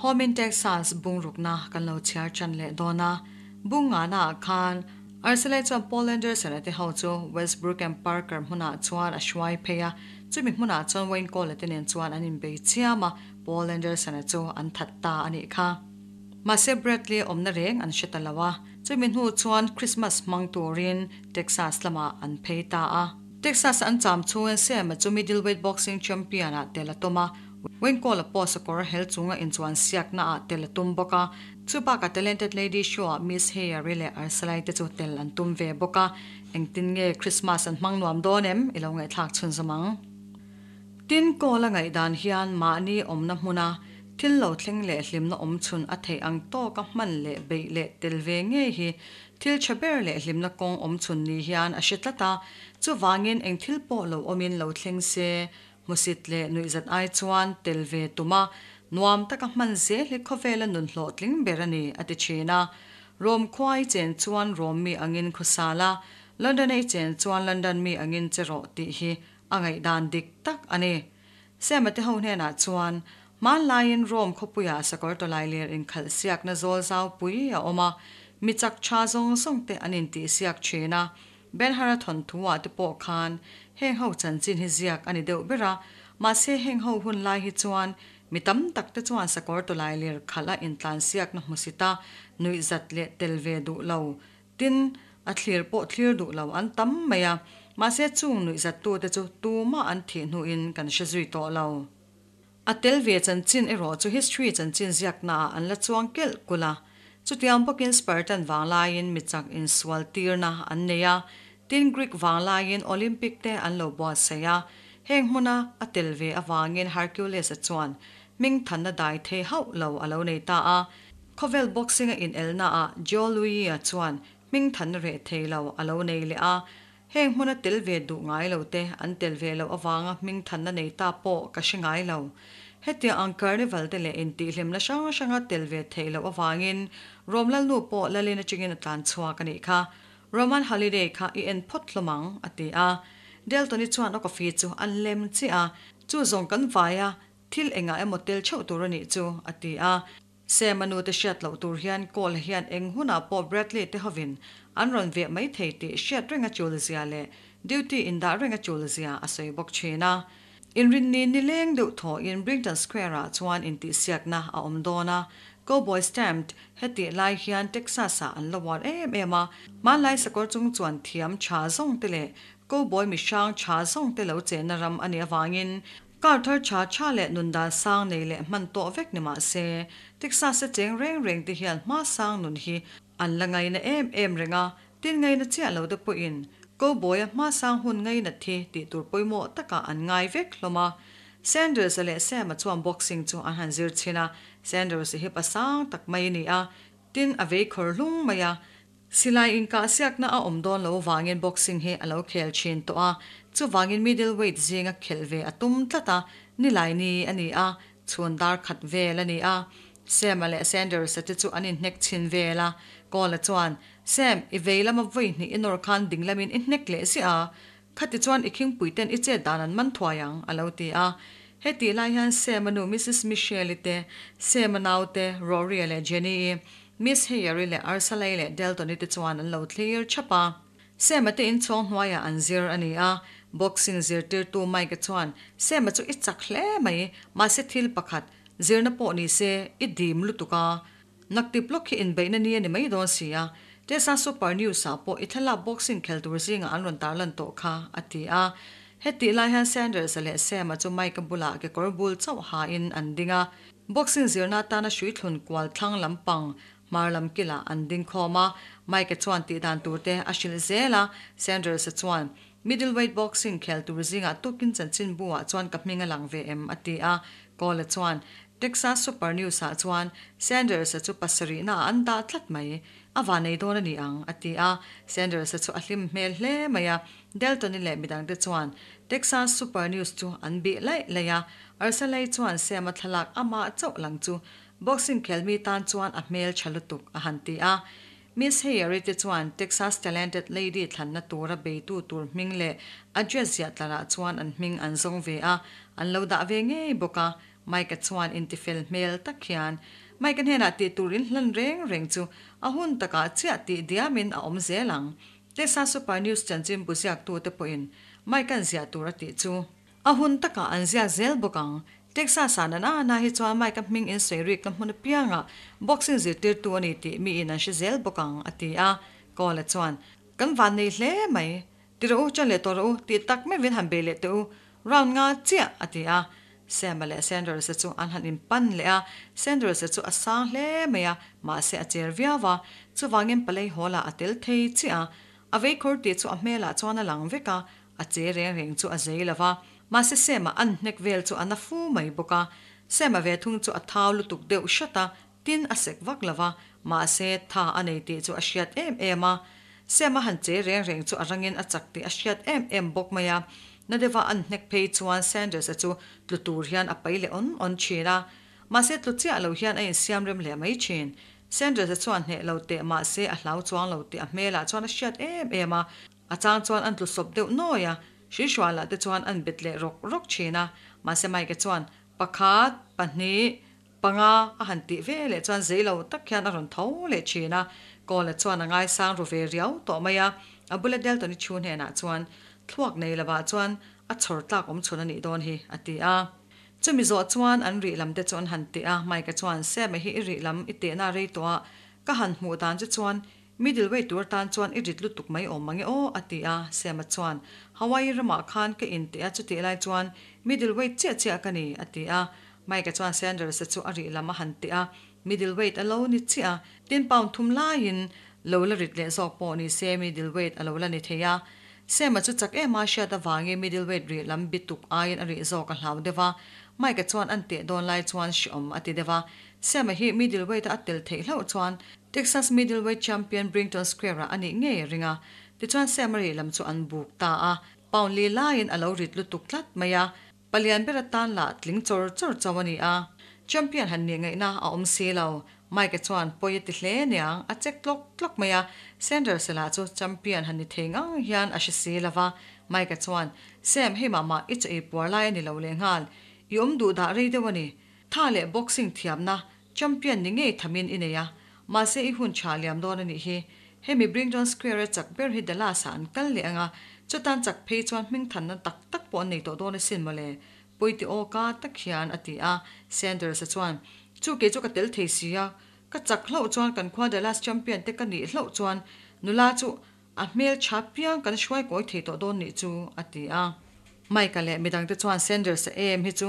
Home in Texas bungrukna kan lo chhiar tan leh dawn a. Bung ngana ah khan Arcelay chuan Paul Anderson-a te ho chu Westbrook and Parker hmunah chuan a hruai phei a. Chumi hmunah chuan Wayne Cole-a te nen chuan an inbei chiam a, Paul Anderson-a chu an that ta a nih kha. Mahse Bradley awmna reng an hre ta lo a. Chumi hnu chuan Christmas hmang turin Texas lamah an phei ta a. Texas an cham chhungin Sam-a chu middleweight boxing champion-ah tel a tum a. Wayne Cole-a pawh sakawr hel chunga inchuan siaknaah tel a tum bawk a. Chu bakah Talented Lady Show-ah Miss Heyer-i leh Arsalai te chu tel an tum ve bawk a. Engtin nge Christmas an hmang nuam dawn em? I lo ngaihthlak chhunzawm ang. Tin, Cole-a ngaihdan hian mahni awmna hmuna thil lo thleng leh hlimna awm chhun a theih ang tawka hman leh beih leh tel ve ngei hi thil tha ber leh hlimna kawng awm chhun ni hian a hre tlat a. Chuvangin eng thil pawh lo awmin lo thleng se, Hmusit leh nuihzat ai chuan tel ve tum a, nuam taka hman zel hi khawvela nun hlawhtling ber a ni, a ti thin a. Rom khua i chen chuan Rom mi angin khawsal a, London a i chen chuan London mi angin che rawh tih hi a ngaihdan dik tak a ni. Sema te ho hnenah chuan, Hmanlaiin Rom khawpuiah sakawr tawlai ler inkhalh siakna zawl zau pui a awm a, mi chak tha zawng zawng te an intihsiak thin a, Ben-Hur-a thawnthu-ah te pawh khan heng ho chanchin hi ziak a ni deuh ber a, mahse heng ho hun lai hi chuan mi tam tak te chuan sakawr tawlai ler khalh a intlansiakna hmusit a, nuihzat leh tel ve duh lo, tin, a thlir pawh thlir duh lo an tam mai a, mahse chung nuihzattute chu tumah an thih hnuin kan hre zui tawh lo. A tel ve chanchin erawh chu history chanchin ziaknaah an la chuang kelh kulh a. Chutiang bawkin Spartan vanglaiin mi chak insual tirna an nei a, tin Greek vanglaiin Olympic te an lo buatsaih a. Heng hmuna a tel ve avangin Hercules-a chuan hmingthanna dai thei hauh lo a lo nei ta a. Khawvel boxing-a inelnaah Joe Louis-a chuan hmingthanna reh thei lo a lo nei leh a. Heng hmuna tel ve duh ngai lo te an tel ve loh avanga hming thanna nei ta pawh ka hre ngai lo. Hetiang ang carnival te leh intihhlimna hrang hranga tel ve theih loh avangin Rom Lalnu pawh Lalin atangin a tlan chhuak a nih kha. Roman holiday kha i en phawt hlawm ang, a ti a. Deltoni chuan a coffee chu an lem chiah a. Chu zawng kan vai a, thil engah emaw tel theuh tur a nih chu, a ti a. Sam a nute hriat loh tur hian Cole hian eng hunah pawh Bradley te hovin an rawn veh mai thei tih hriat reng a chul zia leh duty indah reng a chul zia a sawi bawk thin a. Inrinni nileng deuh thawhin Brington Square ah chuan intihsiakna a awm dawn a, Cowboy Stamped hetih lai hian Texas ah an la uar em em a, hmanlai sakawr chung chuan thiam tha zawng te leh Cowboy mihrang tha zawng te lo chenna ram a nih avangin Car thar tha tha leh nun dan sang nei leh hman tawh vek ni mah se, Texas-a cheng reng reng te hian hma sang nun hi an la ngaina em em reng a, tin ngaina chiah lo te pawhin Cowboy-a hma sang hun ngainat hi tih tur pawimawh takah an ngai vek hlawm a. Sanders-a leh Sam-a chuan boxing chu an han zir chhin a, Sanders-a hi pa sang tak mai a ni a, tin a vei khawr hlung mai a, Silai inkahsiakna a awm dawn lo vangin boxing hi a lo khel thin tawh a, chuvangin middleweight zinga khelh ve a tum tlat a, nilai ni a ni a, chhun dar khat vel a ni a. Sam-a leh Sanders-a te chu an inhnek chhin vel a, Cole-a chuan, Sam, i vei lama vawi hnih i nawr khan ding lamin i hnek leh ziah a, khati chuan i khingpuiten i chet dan an man thuai ang, a lo ti a. Hetih lai hian Sam-a nu Missus Michelle-i te, Sam-a naute Rory-a leh Jenny-i, Miss Heyer-i leh Arsalei leh Delton-i te chuan an lo thlir chhap a. Sam-a te inchhawng hnuaiah an zir a ni a. Boxing zirtirtu Mike-a chuan, Sam-a chu i chak hle mai, mahse thil pakhat, zirna pawh ni se, i dim lutuk a. Naktip lawk hi inbeihna ni a ni mai dawn si a. Tesa Super News-ah pawh i thlalak boxing khel tur zingah an rawn tarlan tawh kha, a ti a. Hetih lai hian Sanders-a leh Sam-a chu Mike-a bulah kekawr bul chauh hain an ding a. Boxing zirna atana hrui thlun kual thlang lampang hmar lam kilah an ding khawm a, Mike-a chuan tih dan tur te a hrilh zel a, Sanders-a chuan, Middleweight boxing khel tur zingah tukin chanchinbu ah chuan ka hming a lang ve em? a ti a, Cole-a chuan, Texas Super News-ah chuan Sanders-a chu pasarihna ah an dah tlat mai, a van ei dawn a ni ang, a ti a, Sanders-a chu a hlim hmel hle mai a, Delton-i leh midangte chuan Texas Super News chu an bih laih laih a, Arsalei chuan Sam-a thlalak amah chauh lang chu boxing khelmi tan chuan a hmel tha lutuk a han ti a. Miss Heyer-i te chuan Texas Talented Lady thlanna tura beitu tur hming leh address ziah tlarah chuan an hming an zawng ve a, an lo dah ve ngei bawk a. Mike-a chuan intifel hmel tak hian Mike-a hnenah tih tur in hlan reng reng chu a hun takah chiah tih diamin a awm zel ang. Texas Super News chanchinbu ziaktute pawhin Mike-a'n ziah tur a tih chu a hun takah an ziak zel bawk ang. Texas-ah na na hi chuan Mike-a hming in sawi rik na hmun apiangah boxing zirtirtu a ni tih miin an hre zel bawk ang, a ti a. Cole-a chuan, Kan van nei hle mai. Ti rawh u, chan leh tawh rawh u, tih tak meuhin han bei leh teh u. Round nga chiah, a ti a. Sam-a leh Sanders-a chu an han inpan leh a. Sanders-a chu a sang hle mai a, mahse a cher viau a. Chuvangin palei hall-ah a tel thei chiah a. A vei khur tih chu a hmelah chuan a lang vek a, a che reng reng chu a zei lo va. Mahse Sam-a an hnek vel chu a na fu mai bawk a. Sam-a ve thung chu a thau lutuk deuh hrat a, tin a sek vak lo va, mahse tha a nei tih chu a hriat em em a. Sam-a han che reng reng chu a rangin a chak tih a hriat em em bawk mai a. Na deuha an hnek phei chuan Sanders-a chu tlu tur hian a pai leh awn awn thin a. Mahse tlu chiah lo hian a insiam rem leh mai thin. Sanders-a chuan hneh lo teh mahse a hlau chuang lo tih a hmelah chuan a hriat em em a. A chang chuan an tlu sawp deuh nawi a, Hruihrualah te chuan an bet leh rawk rawk thin a. Mahse Mike-a chuan, Pakhat, pahnih, panga a han tih ve leh chuan zei lo tak hian a rawn tho leh thin a. Cole-a chuan a ngaisang ru ve riau tawh mai a. A bula Delton-i thu hnenah chuan, Thluak nei lovah chuan a chhawr tlak awm chhun a nih dawn hi, a ti a. Chumi zawh chuan an rih lam te chu an han teh a, Mike-a chuan, Sam-a hi i rih lam i tehna rei tawh a, ka han hmuh dan che chuan middle weight tur tan chuan i rit lutuk mai awm mange aw, a ti a. Sam-a chuan, Hawaii ramah khan ka inteh a, chutih lai chuan middle weight chiah chiah ka ni, a ti a. Mike-a chuan Sanders-a chu a rih lam a han teh a, middle weight a lo ni chiah a, tin pound thum laiin lo la rit leh zawk pawh ni se middle weight a lo la ni thei a. Sam-a chu chak em a hriat avangin middle weight rih lam bi tuk aiin a rih zawk a hlau deuh a, Mike-a chuan an teh dawn lai chuan hreawm a ti deuh a. Sam-a hi middle weight-a a tel theih hlauh chuan Texas middle weight champion Brington Square-ah a nih ngei a ring a. Tichuan Sam-a rih lam chu an buk ta a, pound li laiin a lo rit lutuk tlat mai a. Palian ber atan lah tling chawr chawr chauh a ni a, champion han nih ngaihna a awm si lo. Mike-a chuan pawi a ti hle niang, a check tlawk tlawk mai a, Sanders-a lah chu champion han ni thei ngang hian a hre si lo va. Mike-a chuan, Sam, hei mah mah i chaw ei puar lai a ni lo leh nghal. I awm duh dah rei deuh a ni. Tha leh boxing thiamna champion ni ngei thamin i nei a, mahse i hun tha liam dawn a nih hi. Hemi Brington Square-a chak ber hi Dallas-ah an kal leh ang a, chutan chak phei chuan hmingthanna tak tak pawh an nei tawh dawn asin mawle, Puiti aw ka tak hian a ti a. Sanders-a chuan, Chu kei chu ka tel thei si a, ka chak hlauh chuan kan khua Dallas champion te ka nih hlauh chuan nula chu a hmel tha piang kan hruai kawi thei tawh dawn nih chu, a ti a. Mike-a leh midangte chuan Sanders-a em hi chu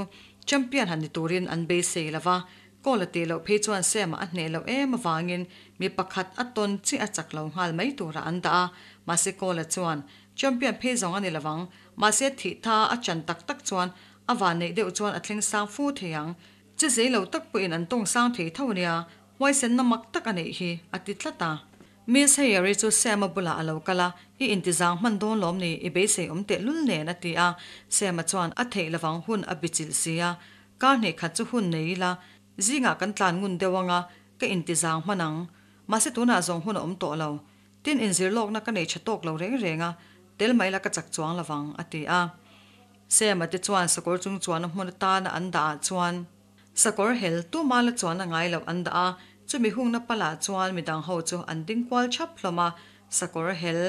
champion han ni turin an beisei lo va, Call a tih loh phei chuan Sam-a a hneh loh em avangin mi pakhat a tawn chiah a chak lo nghal mai turah an dah a, mahse Call-a chuan Champion phei zawng a ni lovang, mahse thih tha a chan tak tak chuan a van neih deuh chuan a thleng sang fu thei ang. Che zei lo tak pawhin an tawng sang thei tho nia, huaisenna mak tak a neih hi, a ti tlat a. Miss Hayeri chu Sam-a bulah a lo kal a, I intizang hman dawn lawm ni, i beisei awm teh lul nen, a ti a. Sam-a chuan a theih lovang hun a bichilh si a, Kar hnih khat chu hun nei ila, zingah kan tlan ngun deuh anga ka intizang hman ang. Mahse tunah zawng hun a awm tawh lo. Tin inzir lawkna ka nei tha tawk lo reng reng a, tel mai la ka chak chuang lovang, a ti a. Sam-a te chuan sakawr chung chuan a hmun atana an dah ah chuan sakawr hel tuma la chuan a ngai loh an dah a, chumi hungna palah chuan midang ho chu an ding kual thap hlawm a, sakawr hel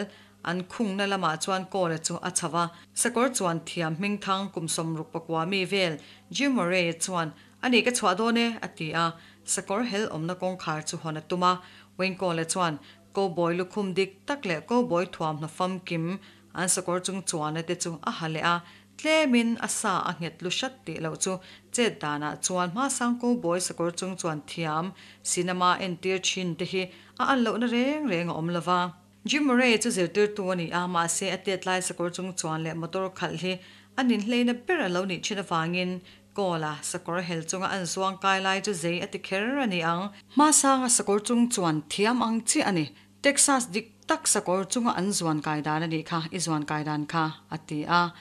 An khungna lamah chuan Cole-a chu a chho a, sakawr chuan thiam hmingthang kum 64 mi vel Jim Murray-a chuan, A nih ka chhuah dawn e, a ti a. Sakawr hel awmna kawngkhar chu hawn a tum a. Wayne Cole-a chuan cowboy lukhum dik tak leh cowboy thuamhnaw famkim an sakawr chung chuana te chu a ha leh a, tlemin a sa a nghet lu hrat tih loh chu chet danah chuan hmasang cowboy sakawr chung chuan thiam cinema entir thin te hi a an lohna reng reng a awm lova. Jim Murray chu zirtirtu a ni a, mahse a tet lai sakawr chung chuan leh motor khalh hi a ninhleina ber a lo nih thin avangin Cole-a sakawr hel chunga an zuang kai lai chu zei a ti kher a ni ang. Hmasanga sakawr chung chuan thiam ang chiah a ni. Texas dik tak sakawr chunga an zuan kai dan a nih kha, i zuan kai dan kha, a ti a.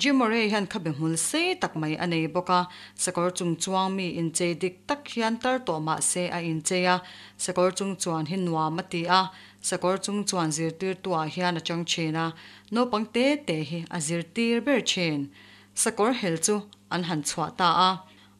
Jim Murray hian khabe hmul sei tak mai a nei bawk a, sakawr chung chuang mi inchei dik tak hian tar tawh mahse a inchei a, sakawr chung chuan hi nuam a ti a, Sakawr chung chuan zirtirtuah hian a chang thin a, naupang te te hi a zirtir ber thin. Sakawr hel chu an han chhuah ta a.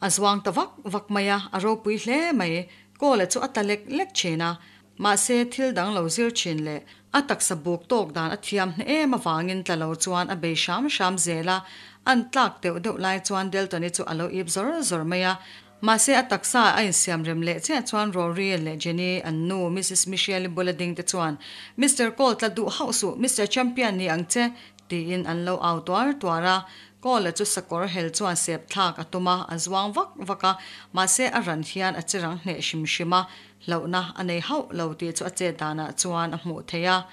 A zuang ta vak vak mai a, a ropui hle mai. Kawla chu a ta lek lek thin a, mahse thil dang lo zir thin leh a taksa buk tawk dan a thiam hne em avangin tla lo chuan a bei hram hram zel a. An tlak deuh deuh lai chuan Deltoni chu a lo ip zawr zawr mai a. Mahse a taksa a insiam rem leh chiah chuan Rory leh Jenny an nu Missus Michelle-i bula ding te chuan, Mister Cole tla duh hauh suh, Mister Champion ni ang che, tiin an lo au tuar tuar a. Cole-a chu sakawr hel chuan sep thlak a tum a, a zuang vak vak a, mahse a ran hian a che rang hneh hrim hrim a, hlauhna a nei hauh lo tih chu a chet danah chuan a hmuh theih a.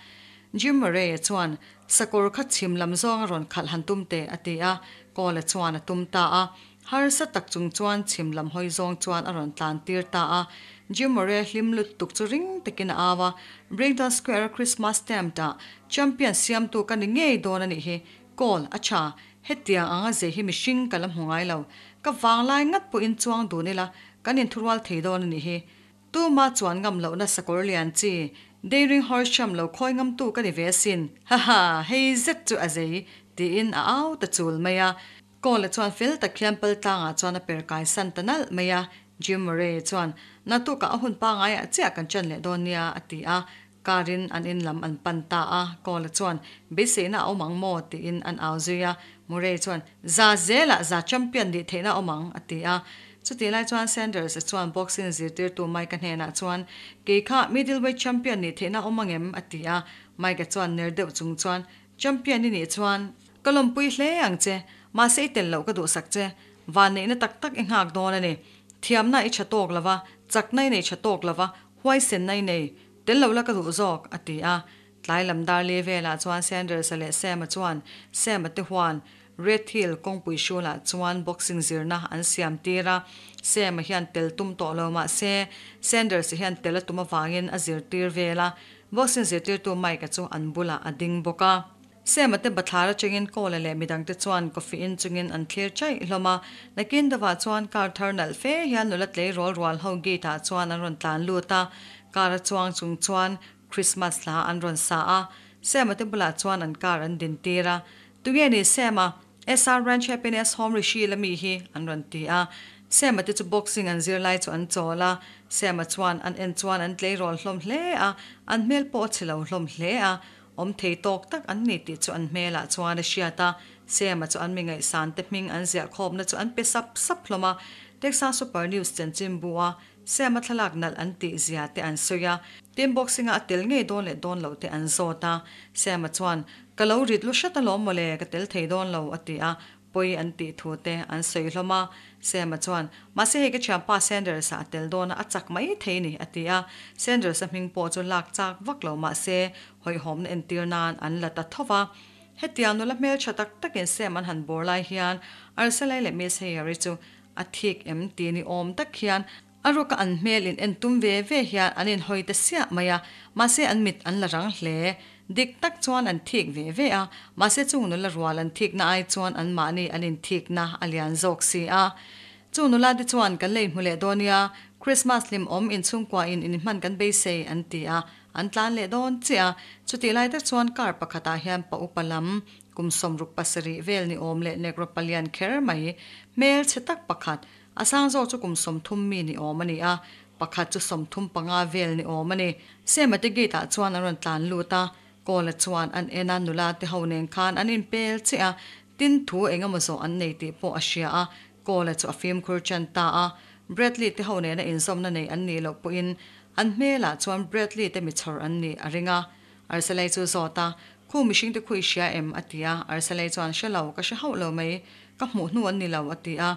Jim Murray-a chuan, Sakawr kha chhim lam zawng a rawn khalh han tum teh, a ti a. Cole-a chuan a tum ta a. Harsa tak chung chuan chhim lam hawi zawng chuan a rawn tlan tir ta a. Jim Murray hlim lutuk chu ring takin a au a, Brighton Square-a Christmas stamp-ah champion siamtu ka ni ngei dawn a nih hi. Call, a tha. Hetiang anga zei hi mihring ka la hmu ngai lo. Ka vanglai ngat pawhin chuang dun ila, kan inthurual thei dawn a nih hi. Tuma chuan ngam lohna sakawr lian chi, Daring Horsham lo khawi ngamtu ka ni ve asin. Ha ha, hei zet chu a zei, tiin a au ta chul mai a. Cole chuan fel tak hian pal tlangah chuan a per kai san ta nalh mai a. Jim Murray chuan, Naktukah a hun pangaiah chiah kan chan leh dawn nia, a ti a. Car in an in lam an pan ta a. Cole chuan, Beiseina a awm ang maw? tiin an au zui a. Murray chuan, Za zelah za champion nih theihna a awm ang, a ti a. Chutih lai chuan Sanders chuan boxing zirtirtu Mike-a hnenah chuan, Kei kha middleweight champion nih theihna a awm ang em? a ti a. Mike-a chuan ner deuh chung chuan, Champion i nih chuan ka lawmpui hle ang che, mahse i tel loh ka duhsak che. Vanneihna tak tak i nghak dawn a ni. Thiamna i tha tawk lo va, chakna i nei tha tawk lo va, huaisenna i nei tel lo la ka duh zawk, a ti a. Tlai lam dar li velah chuan Sanders-a leh Sam-a chuan Sam-a te huan Red Hill kawngpui hrulah chuan boxing zirna an siam tir a. Sam-a hian tel tum tawh lo mah se Sanders-a hian tel a tum avangin a zirtir vel a. Boxing zirtirtu Mike-a chu an bulah a ding bawk a. Sam-a te bathlar atangin Cole-a leh midangte chuan coffee in chungin an thlir chaih hlawm a. Nakin dawhah chuan car thar nalh fe hian nula tleirawl rual ho gate ah chuan an rawn tlan lut a. Car a chuang chung chuan Christmas hla an rawn sa a. Sam-a te bulah chuan an car an din tir a. Tunge ni Sam-a? SR Ranch Happiness Home Rishi la mi hi an rawn ti a. Sam-a te chu boxing an zir lai chu an chawl a. Sam-a chuan an en chuan an tleirawl hlawm hle a, an hmel pawh a chhe lo hlawm hle a. Awm thei tawk tak an ni tih chu an hmelah chuan a hriat a. Sam-a chu an mi ngaihsan te hming an ziah khawpna chu an pe sap sap hlawm a. Texas Super News chanchinbu a Sam-a thlalak nalh an tih zia te an sawi a. Tin, boxing-a a tel ngei dawn leh dawn loh te an zawt a. Sam-a chuan, Ka lo rit lu hret alawm mawle, ka tel thei dawn lo, a ti a. Pawi an tih thu te an sawi hlawm a. Sam-a chuan, Mahse hei ka thianpa Sanders-a a tel dawn a, a chak mai thei ni, a ti a. Sanders-a hming pawh chu lak chak vak lo mahse, hawihhawmna entir nan an la ta tho va. Hetiang nula hmeltha tak takin Sam an han bawr lai hian Arcelai leh Miss Heyer-i chu A thik em ti ni awm tak hian a ruka an hmel in en tum ve ve hian an inhawi ta siah mai a, mahse an mit an la rang hle. Dik tak chuan an thik ve ve a, mahse chung nula rual an thikna ai chuan an mahni an inthikna a lian zawk si a. Chung nula te chuan kan lei hmu leh dawn nia, Christmas hlim awm inchhungkua in inhman kan beisei an ti a, an tlan leh dawn chiah a. Chutih lai tak chuan car pakhatah hian pa upa lam Kum 67 vel ni awm leh negro palian kher mai, hmel chhe tak pakhat, a sang zawk chu kum 30 mi ni awm a ni a, pakhat chu 35 vel ni awm a ni. Semate gate ah chuan an rawn tlan lut a, Kawla chuan an en a, nula te ho nen khan an inpel chiah a, tin thu eng emaw zawh an nei tih pawh a hria a, Kawla chu a fimkhur ṭan ta a, Bradley te ho nena inzawmna nei an nih loh pawhin an hmelah chuan Bradley te mi chhawr an nih a ring a. Arsalai chu zawt a, Khu mihring te khu i hria em? a ti a. Arsalai chuan, Hre lo, ka hre hauh lo mai, ka hmuh hnu an ni lo, a ti a.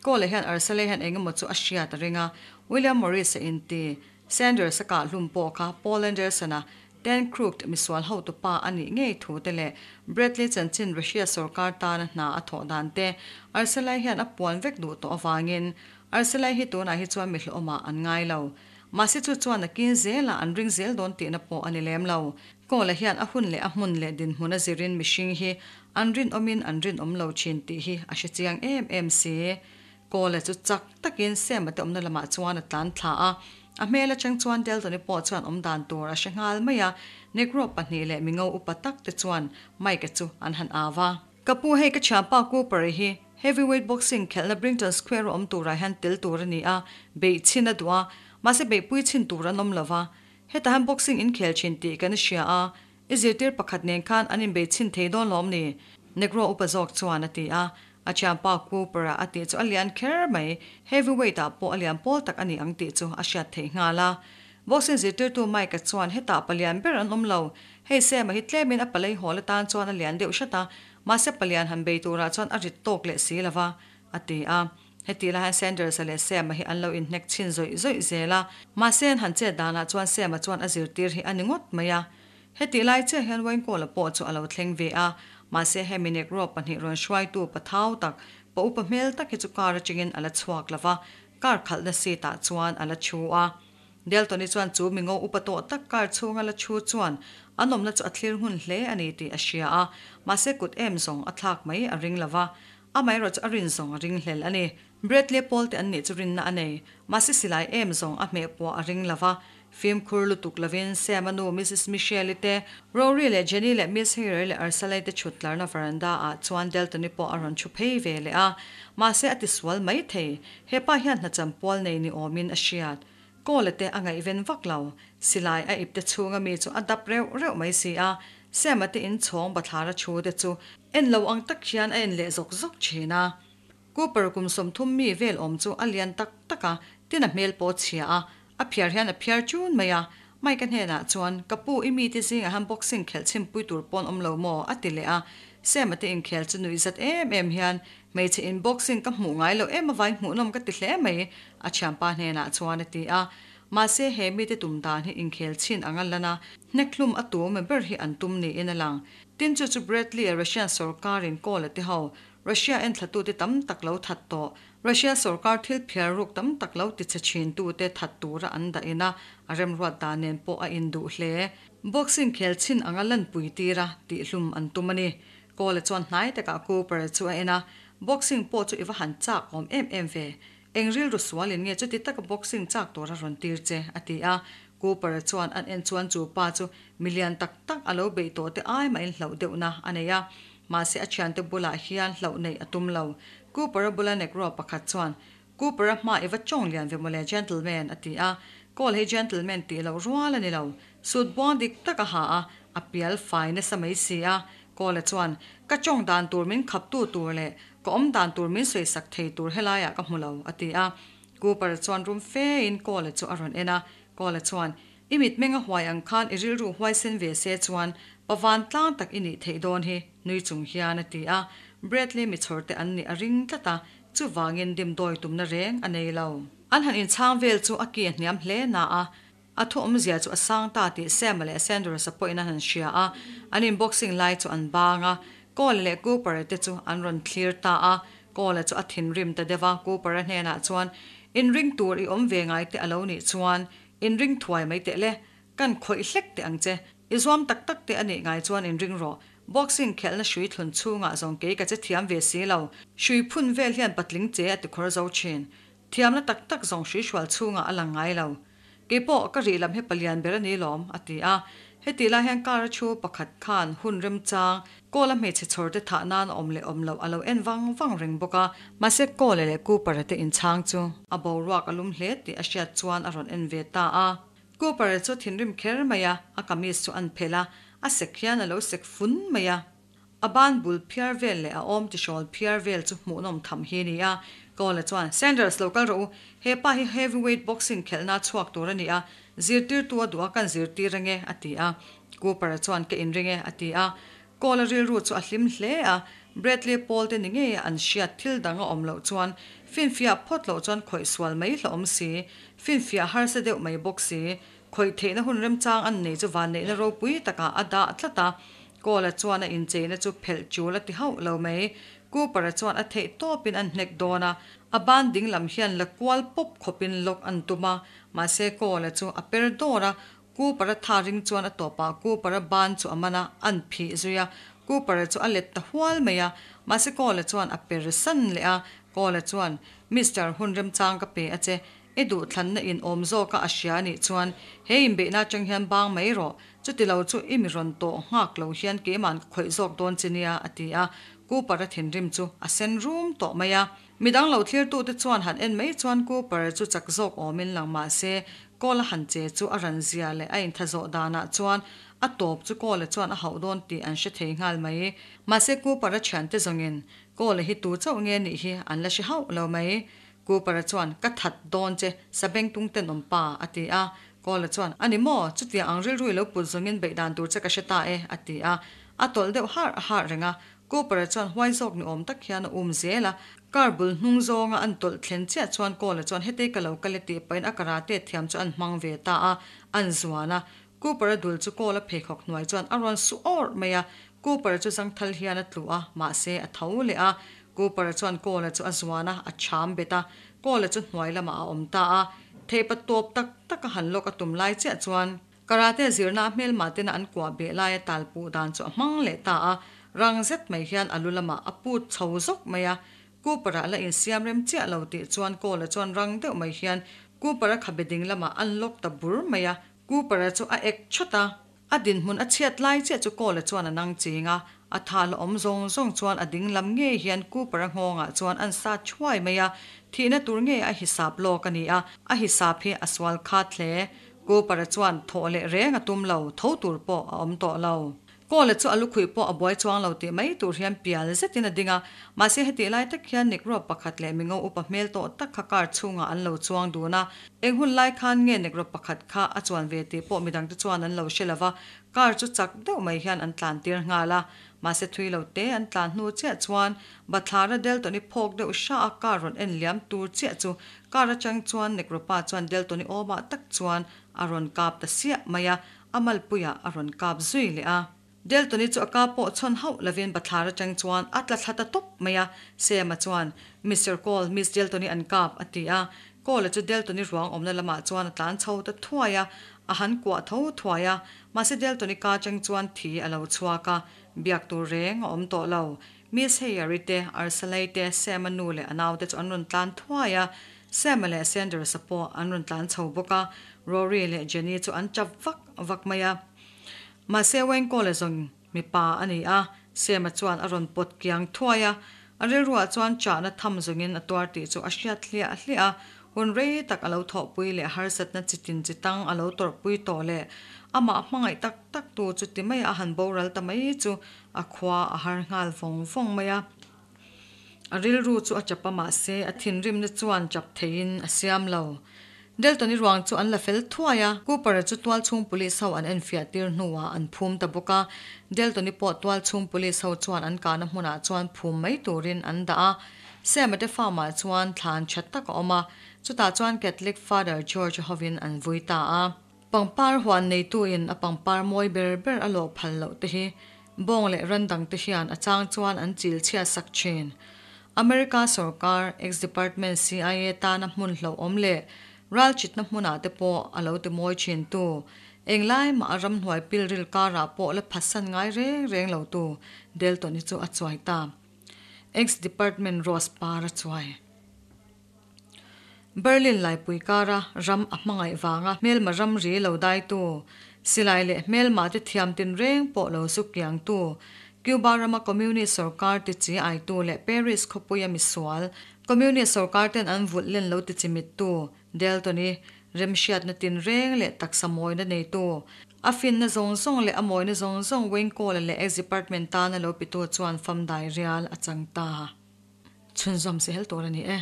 Cole hian Arsalai hian eng emaw chu a hriat a ring a. William Morris a inti. Sanders a kah hlum pawh kha Paul Anderson-a Ten Crooked misual hotupa a nih ngei thu te leh Bradley chanchin Russia sorkar tana hna a thawh dan te Arsalai hian a puan vek duh tawh avangin Arsalai hi tunah hi chuan mi hlawhawmah an ngai lo. Mahse chu chuan a kin zelah an ring zel dawn tihna pawh a ni lem lo. Kawla hian a hun leh a hmun leh dinhmun a zirin mihring hi an rinawmin an rinawm lo thin tih hi a hre chiang em em si. Kawla chu chak takin Sema te awmna lamah chuan a tlan thla a. A hmel atang chuan Deltoni pawh chuan awm dan tur a hre nghal mai a. Negro pahnih leh mingo upa tak te chuan Mike-a chu an han au a. Ka pu hei ka thianpa Cooper-i hi. Heavyweight boxing khelhna Brington Square-a awm turah hian tel tur a ni a, beih chhin a duh a, mahse beihpui chhin tur an awm lo va. Hetah hian boxing inkhel thin tih kan hria a, i zirtir pakhat nen khan an inbei chhin thei dawn lawm ni? Negro upa zawk chuan a ti a. A thianpa Cooper-a a tih chu a lian kher mai, heavyweight-ah pawh a lian pawl tak a ni ang tih chu a hriat theih nghal a. Boxing zirtirtu Mike-a chuan hetah palian ber an awm lo, hei Sam-a hi tlemin a palei hawl atan chuan a lian deuh hret a, mahse palian han bei turah chuan a rit tawk leh si lo va, a ti a. Hetih lai hian Sanders-a leh Sam-a hi an lo inhnek chhin zawih zawih zel a, mahse an han chet danah chuan Sam-a chuan a zirtir hi a ni ngawt mai a. Hetih lai chiah hian Wayne-Cole-a pawh chu a lo thleng ve a, mahse hemi Negro pahnih rawn hruaitu pathau tak, pa upa hmel tak hi chu car atangin a la chhuak lo va, car khalhna seat-ah chuan a la thu a. Deltoni chuan chu mingo upa tawh tak car chhunga la thu chuan an awmna chu a thlir hun hle a ni tih a hria a, mahse kut em zawng a thlak mai a ring lo va, amaherawh chu a rin zawng a ring hlel a ni. Bradley pawl te an nih chu rinna a nei, mahse silai em zawng a hmeh puah a ring lo va, fimkhur lutuk lovin Sam-a nu Mrs Michelle-i te, Rory leh Jenny leh Miss Harrier leh Ursula-i te chhut tlarna veranda ah chuan Delton-i pawh a rawn thu phei ve leh a, mahse a tisual mai thei, hepa hian hnacham pual nei ni awmin a hriat. Kawl-a te a ngaihven vak lo, silai a ipte chhunga mi chu a dap reuh reuh mai si a, Sam-a te inchhawng bathlara thu te chu en lo ang tak hian a en leh zawk zawk thin a. Cooper kum 30 mi vel awm chu a lian tak tak a, tin a hmel pawh a chhia a, a phiar hian a phiar chun mai a. Mike-a hnenah chuan, Ka pu, i mite zingah hian boxing khelh chhimpui tur pawn awm lo maw? a ti leh a. Sam-a te inkhel chu nuih zat em em hian, Hmeichhe in boxing ka hmuh ngai loh em avangin hmuhnawm ka ti hle mai, a thianpa hnenah chuan a ti a. Mahse, he mite tum dan hi inkhel chhin ang a lan a, hnekhlum a tu ber hi an tum niin a lang. Tin, chu chu Bradley-a Russian sawrkarin kawl a ti ho, Russia enthlatute tam tak lo that tawh, Russia sorkar thil phiar ruk tam tak lo tichhe thintute that tura an dah ina a remruat dan nen pawh a induh hle. Boxing khel chhin anga lanpui tira tihhlum an tum a ni. Cole chuan hnai takah Cooper chu a en a, Boxing pawh chu i va han chak awm em em ve. Eng rilru sualin nge chuti taka boxing chak tura rawn tir che? a ti a. Cooper chuan an en chuan chu pa chu milian tak tak a lo beih tawh te ai mahin hlauh deuhna a nei a. Mahse a thiante bulah hian hlauh neih a tum lo. Cooper-a bula Negro pakhat chuan, Cooper-a hma i va tawng lian ve mawle gentleman, a ti a. Cole hi gentleman tih loh rual a ni lo. Suit buang dik tak a ha a, a pial fai nasa mai si a. Cole-a chuan, Ka tawng dan tur min khaptu tur leh ka awm dan tur min sawisak thei tur helaiah ka hmu lo, a ti a. Cooper-a chuan rum fein Cole-a chu a rawn en a. Cole-a chuan, I mitmeng a huai ang khan i rilru huaisen ve se chuan pa vantlang tak i nih theih dawn hi, nui chung hian a ti a. Bradley mi chhawr te an nih a ring tlat a, chuvangin dimdawi tumna reng a nei lo. An han inchhang vel chu a ki a hniam hle na a, a thu awmzia chu a sang ta tih Sam-a leh Sanders-a pawhin an han hria a, an inboxing lai chu an bang a. Cole leh Cooper-a te chu an rawn thlir ta a, Cole-a chu a thinrim ta deuh a, Cooper-a hnenah chuan, Inring tur i awm ve ngai te a lo nih chuan Inring thuai mai teh le, kan khawih hlek teh ang che. I zuam tak tak teh a nih ngai chuan inring rawh. Boxing khelhna hrui thlun chhungah zawng kei ka che thiam ve si lo. Hrui phun vel hian patling che a ti khawr zo thin. Thiamna tak tak zawng hrui hrual chhungah a lang ngai lo. Kei pawh ka rih lam hi palian ber a ni lawm, a ti a. Heti lai hian car a thu pakhat khan hun remchang Kawl a hmeichhe chhawr te thah nan a awm leh awm loh a lo en vang vang reng bawk a. Mahse Kawl leh Cooper-a te inchhang chu a boruak a lum hle tih a hriat chuan a rawn en ve ta a. Cooper-a chu thinrim kher mai a, a kamis chu an phelh a, a sek hian a lo sek fun mai a. A ban bul phiar vel leh a awm tihrawl phiar vel chu hmuhnawm tham hi a ni a. Kawl-a chuan, Sanders, lo kal rawh u. He pa hi heavyweight boxing khelhna chhuak tur a ni a, zirtirtu a duh a kan zirtir ange, a ti a. Cooper-a chuan ka inring e, a ti a. Cole-a rilru chu a hlim hle a, Bradley Paul te ni ngei an hriat thil dang a awm loh chuan finfiah phawt loh chuan khawih sual mai hlauhawm si, finfiah harsa deuh mai bawk si, khawih theihna hun remchang an nei chu vanneihna ropui takah a dah tlat a. Cole-a chuan a incheina chu phelh chul a ti hauh lo mai. Cooper-a chuan a theih tawpin an hnek dawn a, a ban ding lam hian la kual pawp khawpin lock an tum a, mahse Cole-a chu a per dawr a, Cooper-a tha ring chuan a tawpah Cooper-a ban chu a man a, an phih zui a. Cooper-a chu a let ta hual mai a, mahse Cole-a chuan a per san leh a. Cole-a chuan, Mister, hun remchang ka pe a che. I duhthlanna in awm zawka a hria anih chuan he inbeihna atang hian bang mai rawh. Chuti lo chu i mi rawn tawh nghak lo hian keima'n ka khawih zawk dawn che nia, a ti a. Cooper-a thinrim chu a sen rum tawh mai a. Midang lo thlirtute chuan han en mai chuan Cooper-a chu chak zawk awmin lang mah se, Cole-a han che chu a ran zia leh a intha zawh danah chuan a tawp chu Cole-a chuan a hauh dawn tih an hre thei nghal mai. Mahse Cooper-a thiante zawngin Cole-a hi tu chauh nge nih hi an la hre hauh lo mai. Cooper-a chuan, Ka that dawn che, sabengtung tenawm pa, a ti a. Cole-a chuan, A ni maw? Chutiang ang rilru i lo put zawngin beih dan tur che ka hre ta e, a ti a. A tawlh deuh harh harh reng a. Cooper-a chuan huai zawk ni awm tak hian a um zel a. Car bul hnung zawnga an tawlh thlen chiah chuan Cole-a chuan hetei ka lo kal e tih pahin a karate thiam chu an hmang ve ta a, an zuan a. Cooper-a dul chu Cole-a pheikhawk hnuai chuan a rawn su awrh mai a. Cooper-a chu zangthal hian a tlu a, mahse a tho leh a. Cooper-a chuan Cole-a chu a zuan a, a cham bet a. Cole-a chu hnuai lamah a awm ta a. Theipa tawp tak taka han lawk a tum lai chiah chuan Karate zirna a hmelmah tena an kuah beh laia tal puh dan chu a hmang leh ta a, rang zet mai hian a lu lamah a put chho zawk mai a. Cooper-a la insiam rem chiah lo tih chuan Cole-a chuan rang deuh mai hian Cooper-a khabe ding lamah an lock ta bur mai a. Cooper-a chu a ek chawt a, a dinhmun a chhiat lai chiah chu Cole-a chuan a nang ching a, a tha la awm zawng zawng chuan a ding lam ngei hian Cooper-a nghawngah chuan an sat thuai mai a, thihna tur ngei a hisap lawk a ni a, a hisap hi a sual khat hle. Cooper-a chuan thawh leh reng a tum lo, tho tur pawh a awm tawh lo. Cole-a chu a lukhuih pawh a buai chuang lo tih mai tur hian pial zetin a ding a, mahse hetih lai tak hian Negro pakhat leh mingo upa hmel tawh tak kha car chhungah an lo chuang dun a, eng hun lai khan nge Negro pakhat kha a chuan ve tih pawh midangte chuan an lo hre lo va, car chu chak deuh mai hian an tlan tir nghal a, mahse thui lo te an tlan hnu chiah chuan bathlara Deltoni phawk deuh hra a car rawn en liam tur chiah chu Car atang chuan Nekropa chuan Deltoni awmah tak chuan a rawn kap ta siah mai a, a malpuiah a rawn kap zui leh a. Deltoni chu a kap pawh chhawn hauh lovin bathlar atang chuan a tla thla ta tawp mai a, Sam-a chuan, Mister Cole, Miss Deltoni an kap, a ti a. Cole-a chu Deltoni ruang awmna lamah chuan a tlan chho ta thuai a, a han kuah tho thuai a, mahse Deltoni ka atang chuan thi a lo chhuak a, biak tur reng a awm tawh lo. Miss Heyer-i te, Arsalei te, Sam-a nu leh a naute chu an rawn tlan thuai a, Sam-a leh Sanders-a pawh an rawn tlan chho bawk a, Rory leh Jenny chu an chap vak vak mai a. Mahse Wayne Cole-a zawng mipa a ni a, Sam-a chuan a rawn pawt kiang thuai a, a rilruah chuan chahna tham zawngin a tuar tih chu a hriat hliah hliah a, Hun rei tak a lo thawhpui leh harsatna chitin chitang a lo tawrhpui tawh leh amah hmangaih tak tak tu chu ti mai a han boral ta mai chu a khua a har nghal vawng vawng mai a. A rilru chu a chap a mahse a thinrimna chuan chap theiin a siam lo. Deltoni ruang chu an la fel thuai a, Cooper-a chu tualchhung police ho an enfiah tir hnuah an phum ta bawk a. Deltoni pawh tualchhung police ho chuan an kahna hmunah chuan phum mai turin an dah a. Sam-a te farm-ah chuan thlan tha tak a awm a, chutah chuan Catholic Father George-a hovin an vui ta a. Pangpar huan neituin a pangpar mawi ber ber a lawh phal loh te hi bawng leh ran dang te hian a chang chuan an chil chhiat sak thin. America sawrkar, ex-department CIA tana hmun hlauhawm leh ralchitna hmunah te pawh a lo ti mawi thin tu, englai mah a ramhnuai pilril karah pawh la phatsan ngai reng reng lo tu Delton-i chu a chuai ta. Ex Department Rose par a chuai. Berlin laipui kara ram a hmangaih vanga hmelma ramri lo daitu, silai leh hmelma te thiam tinreng pawh lo zu kiangtu, Cuba rama Communist sorkar ti chi aitu leh Paris khawpuia misual, Communist sorkar ten an vulh len lo ti chimittu, Deltoni remhriatna tinreng leh taksa mawina neitu, A finna zawng zawng leh a mawina zawng zawng Wayne Cole-a leh ex department tana lo pitu chuan fam dai rial a chang ta. Chhunzawm sehel tur a ni e.